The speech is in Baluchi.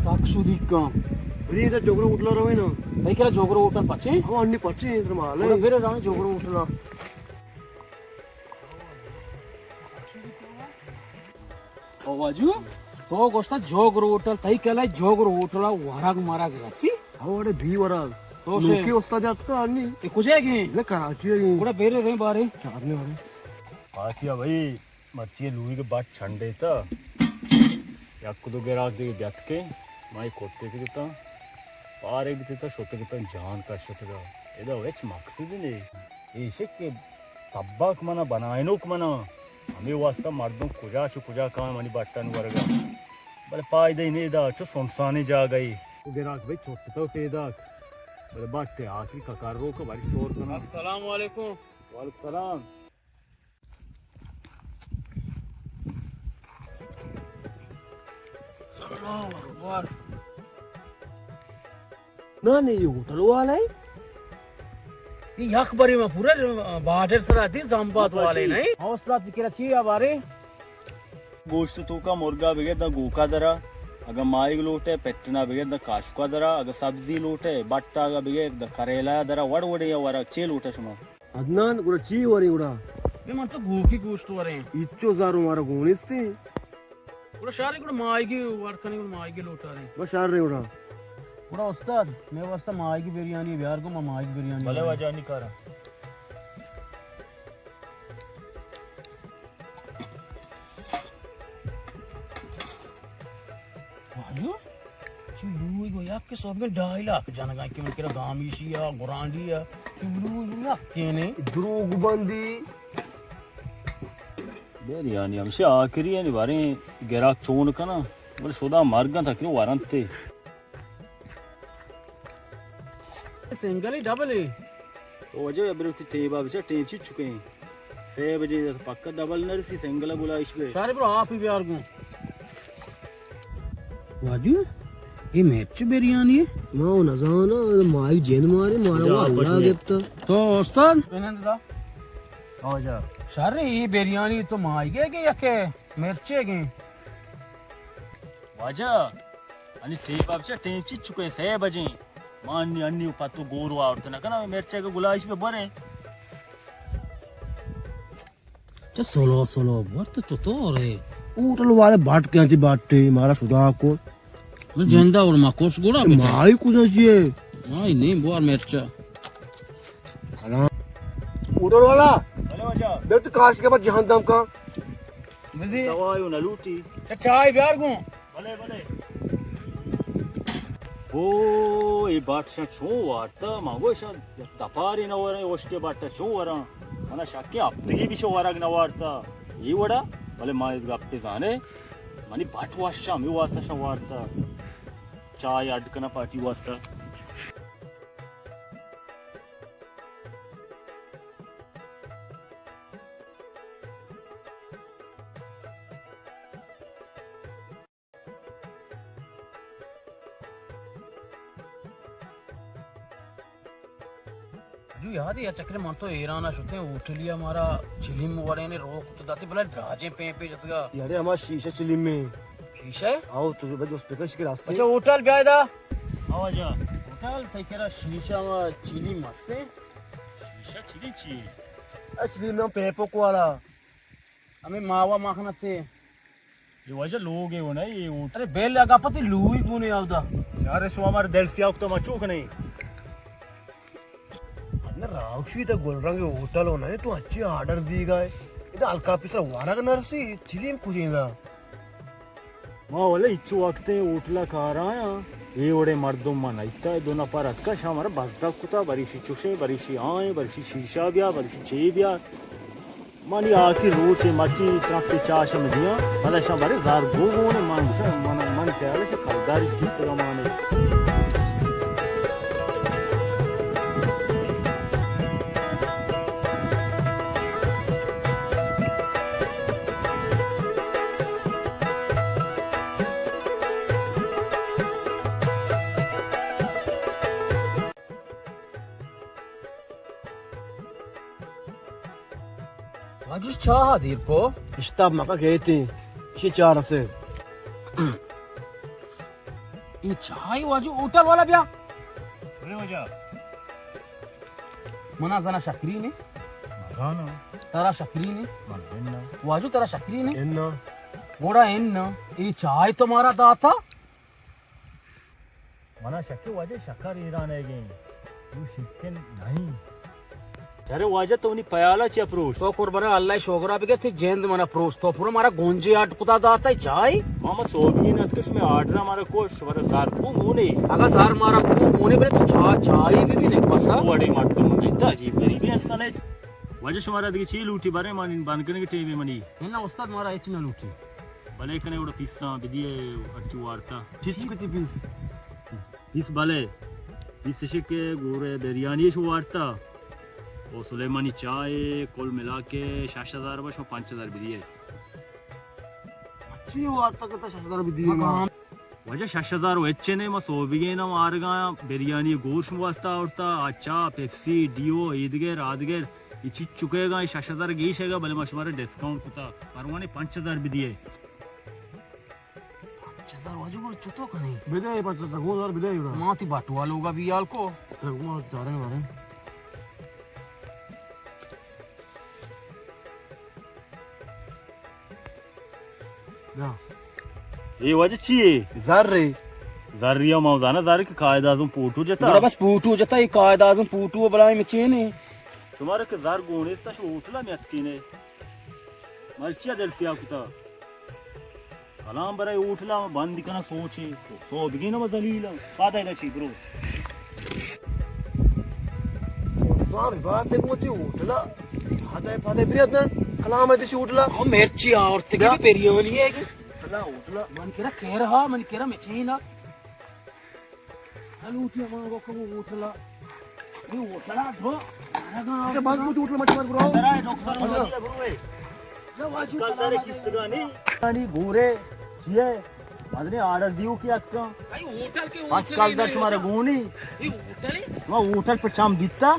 سک شدی کن. بری ادا جوگرو ہوٹل روے نا. تئی کرا جوگرو ہوٹل پچے؟ ہاں، انی پچے، تر مال ہے. برے روے جوگرو ہوٹل. او واجو، تو گوشتا جوگرو ہوٹل، تئی کرا جوگرو ہوٹل ورگ مرگ رسی؟ ہاں، اڑے بی ورگ. تو شے. نوکی استاد اتکا انی. تے کجا گئے؟ نہ، کراچی گئے. گڑا بیرے رے بارے. چارنے بارے. آتیا بھائی. مرچی لوئی کے بٹ چھنڈے تا. یک دو گراک دے بیت کے، مائی کوتے کے تا. پارے بیتے تا، شوتے کے تا، جان کشتے تا. ادا ہچ مقصد نے. ایشے کہ تباک منا، بنائنوک منا. ہمیں واسطہ مردم کجا چو کجا کان منی بٹن ورگا. بلے پائدہ ہی نے دا، چو سنسانی جاگہ ہی. تو گراک بھائی چھوٹے تو پیداک. بلے بٹ آخری ککار رو کا باری شور کنا. السلام علیکم. وعلیکم السلام. اللہ اکبر. نہ، نہ، یہ ہوٹل والا ہے. یہ یک بری ما پورا بارڈر سرا دی زامبات والے نہیں. حوصلہ تکرا چی ہے بارے؟ گوشت توکا مرگا بگر دا گوکا درا، اگا ماہیگ لوٹے پٹنا بگر دا کاشکا درا، اگا سبزی لوٹے بٹا اگا بگر دا کریلا درا، وڑ وڑے یا ورا چے لوٹا شما؟ عدنان، گڑا چی وریں گڑا؟ بے من تو گوکی گوشت وریں. ہچو زارو مارا گونستی. گڑا شارے گڑا ماہیگی ور کنی، گڑا ماہیگی لوٹاریں. بس شارے گڑا. گڑا استاد، میں واسطہ ماہیگی بریانی بیار گو، ما ماہیگی بریانی بلے بنائیں. واجہ نی کارا. واجو، چی لوگ و یک سوبیں ڈائیلاگ جنگا کہ من کرا گامیشی یا گرانڈی یا، چی لوگ یک کینے. دروگ بندی. بریانی ہمشی آخری ہے، باریں گراک چون کنا، بلے شدا مرگاں تکری ورنتے. سنگل ہے، ڈبل ہے؟ تو وجہ برے وتی ٹیبا بچا، ٹیم چی چکے ہیں؟ سے بجے پکا ڈبل نرسی، سنگل بلائش بے. شارے برو آپ ہی بیار گوں. واجو، یہ مرچ بریانی ہے؟ ما وہ نزانا، مائی جند مارے، مارا وہ اللہ گپتا. تو استاد؟ بنند دا. آجا. شارے یہ بریانی تو مائی گئے کہ یک مرچے گئے؟ واجہ، انی ٹیپ ءَ بچار، ٹیم چی چکے، سے بجیں. ما انی، انی پتو گورو آورت نہ کناں، مرچی کہ گلائش بہ بریں. چہ سلو سلو بر تو چطور ہے؟ ہوٹل والے بٹ کیا تھی بٹے، مارا شدا کو. جندا اور ما کوس گڑا بتا. مائی کجا چیے؟ مائی نہیں، بوار مرچا. ہوٹل والا، بلے واجہ. بے تو کاش کے بعد جہان دم کا. بزی. دوایو نہ لوٹی. چائے بیار گوں. بلے، بلے. او، اے باٹشاں چون وارتا؟ ما گوشاں دپارے نہ وراں، اشکے باٹا چون وراں؟ منا شکے ہفتگی بی شو ورگ نہ وارتا. اے وڑا، بلے ما اے گپے زانے، منی باٹ واشاں، ہمے واسطہ شاں وارتا. چائے اڈ کناں پارٹی واسطہ. جو یاد ہے، یا چکر من تو ایران شتیں، ہوٹلیا مارا چلیم وڑینے روک تو داتی، بلا دراجیں پین پہ جتگا. یارے ہما شیشہ چلیم میں. شیشہ؟ آؤ تو جو بجوس پکش کے راستے. اچھا، ہوٹل بیا دا. آؤ جا. ہوٹل تئی کرا شیشہ و چلیم مست ہے. شیشہ چلیم چی ہے؟ اے چلیم میں پیپو کوالا. ہمیں ماوا ماخنتے. یہ واجہ لوگ ہے وہ نا، یہ ہوٹل. ارے بیل لگا پتی لوئی گونے آودا. یار، شما ہمارے دل سیاہ تو مچوک نہیں. نہ راوشی تا گل رنگ ہوٹل ہونا ہے، تو اچھی آرڈر دی گئے. ادا ہلکا پیسر وارگ نرسی، چلیم کجیں دا. ما ولے ہچ وقت ہوٹل ءَ کار آیاں، اے وڑیں مردم ما نہ دیتا. دو نفر اتکا، شاں مارا بزگ کتا، بریشی چوشیں، بریشی آئیں، بریشی شیشہ بیا، بریشی چے بیا. منی آخر روچ، مرچی ترمپے چاش ہم دیاں، پدا شاں بارے زار گو گون، من گوشاں، من، من خیال ہے کلدارش کس زمانے. واجوش چاہ دیر کو. اشتاب مکا گئے تھے، شی چار سے. اے چائے واجو ہوٹل والا بیا۔ ارے واجہ۔ منا زنا شکری نے۔ مزانا۔ ترا شکری نے۔ مزانا۔ واجو ترا شکری نے۔ انا۔ گوڑا انا۔ اے چائے تو مارا داتا۔ منا شکے واجہ شکر ایران ہے گئے۔ تو شکن نہیں۔ ارے واجہ تو نی پیالہ چیا پروش؟ تو قربان اللہ شوگرا بگے تھی جند منا پروش۔ تو پورا مارا گونجے آٹ کتا داتا ہے چائے۔ ماما سوبی نتکش میں آرڈر مارا کوش، شمارا زار کو مونے۔ اگا زار مارا کو مونے بلے چا-، چائے بھی بھی نہیں پسا۔ تو اڑے مردم ہے، تا عجیب غریبی انسان ہے۔ واجہ شمارا دیگه چی لوٹی بارے من بند کرنے کے ٹیم منی۔ ہے نا استاد مارا اچ نہ لوٹی۔ بلے کنے اوڑا پیساں بدیے اچو وارتا۔ ٹھیک کتی پیس۔ پیس بلے۔ پیس شکے گورے بریانی شو وارتا۔ او سلیمانی چائے کل ملا کے شش ہزار بش پانچ ہزار بدیے۔ چی وارتا کتا شش ہزار بدیے ما۔ واجہ شش ہزار و ہچ نے، ما سوبیگین ہم آرگا بریانی گوش واسطہ آورتا، آ چا، پیپسی، ڈیو، ایدگر، آدگر، یہ چیز چکے گا، شش ہزار گیش ہے گا، بلے ما شمارا ڈسکاؤنٹ کتا، پروانے پانچ ہزار بدیے۔ پانچ ہزار واجہ گوڑ چتو کنے؟ بدے پانچ ہزار، گو ہزار بدے گڑا۔ ما تی باٹوا لوگا بیال کو۔ ترگو ما چارے بارے۔ اے واجہ چی اے؟ زر اے۔ زر یا ما زانا زر کہ قائد اعظم پوٹو جتا۔ گڑا بس پوٹو جتا، اے قائد اعظم پوٹو بلائیں مچینے۔ شمارا کہ زر گونیستا شو ہوٹلا میں اتکینے۔ مرچیا دل سیاہ کتا۔ کلام برای ہوٹلا بند کنا سوچے۔ سوبگین ما ذلیل۔ پادا دشی برو۔ بابے بار تے گوتی ہوٹلا۔ پادے پادے بریت نا۔ کلام ہے تشی ہوٹلا۔ او مرچی آورتے کی بریانی ہے کہ؟ ہوٹلا ہوٹلا۔ من کرا کہہ رہا، من کرا مچینا۔ لوٹی من گو کو ہوٹلا۔ یہ ہوٹلا دو۔ اچھا بند کو ہوٹلا مچ مر برو۔ ترا ڈاکٹر مدیا برو۔ کلدار کستگانی۔ یعنی گورے چیے؟ مدنی آرڈر دیو کی اتکا۔ بھائی ہوٹل کے پاس ہوٹل کلدار شمارا گونی۔ یہ ہوٹل ہے؟ ما ہوٹل پر شام دیتا۔